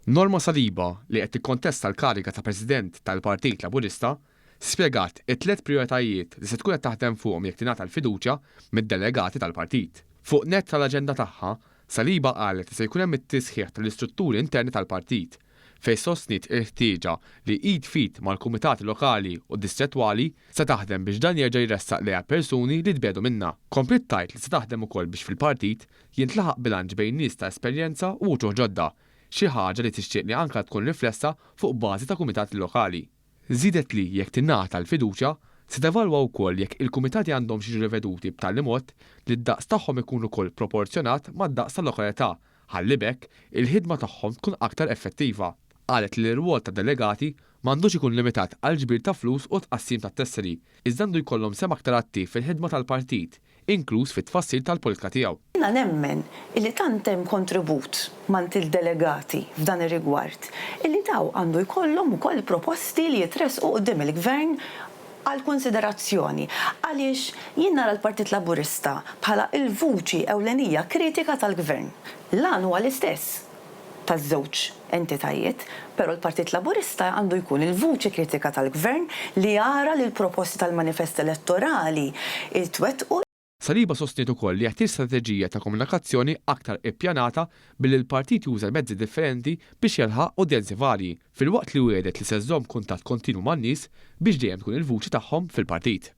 Norma Saliba, li qed tikkontesta l-kariga ta' President tal-Partit Laburista, spjegat it-tliet prijoritajiet li se tkun qed taħdem fuqhom jekk tingħata l-fiduċja mid-delegati tal-partit. Fuq nett tal-aġenda tagħha, Saliba qalet li se jkun hemm it-tisħiħ tal-istrutturi interni tal-partit, fejn sostniet il-ħtieġa li id f'id mal-kumitati lokali u distrettwali se taħdem biex dan jerġa' jressaq lejha persuni li tbiegħdu minnha. Kompliet tgħid li se taħdem ukoll biex fil-partit jintlaħaq bilanċ bejn nies ta' esperjenza u uċuħ ġodda, xi ħaġa li tixtieq li anke tkun riflessa fuq bażi ta' kumitati lokali. Żiedet li jekk tingħata l-fiduċja, se tevalwa wkoll jekk il-kumitati għandhomx jiġu riveduti b'tali mod li d-daqs tagħhom ikun ukoll proporzjonat mad-daqs tal-lokalità ħalli b'hekk il-ħidma tagħhom tkun aktar effettiva. Qalet li l-irwol tad-delegati m'għandux ikun limitat għall-ġbir ta' flus u t-tqassim tat-tesseri, iżda għandu jkollhom sehem aktar attiv fil-ħidma tal-partit, inkluż fit-tfassil tal-politika tiegħu. Jiena nemmen illi tant hemm kontribut m'għand il-delegati f'dan ir-rigward illi daw għandu jkollhom ukoll proposti li jitressqu quddiem il-Gvern għall-kunsiderazzjoni għaliex jien nara l-Partit Laburista bħala l-vuċi ewlenija kritika tal-Gvern. L-għan huwa l-istess taż-żewġ entitajiet, però l-Partit Laburista għandu jkun il-vuċi kritika tal-Gvern li jara li l-proposti tal-manifest elettorali jitwettqu. Saliba sostniet ukoll li jeħtieġ strateġija ta' komunikazzjoni aktar ippjanata billi l-partit juża mezzi differenti biex jilħaq udjenzi varji, filwaqt li wiegħdet li se żżomm kuntatt kontinwu man-nies biex dejjem tkun il-vuċi tagħhom fil-partit.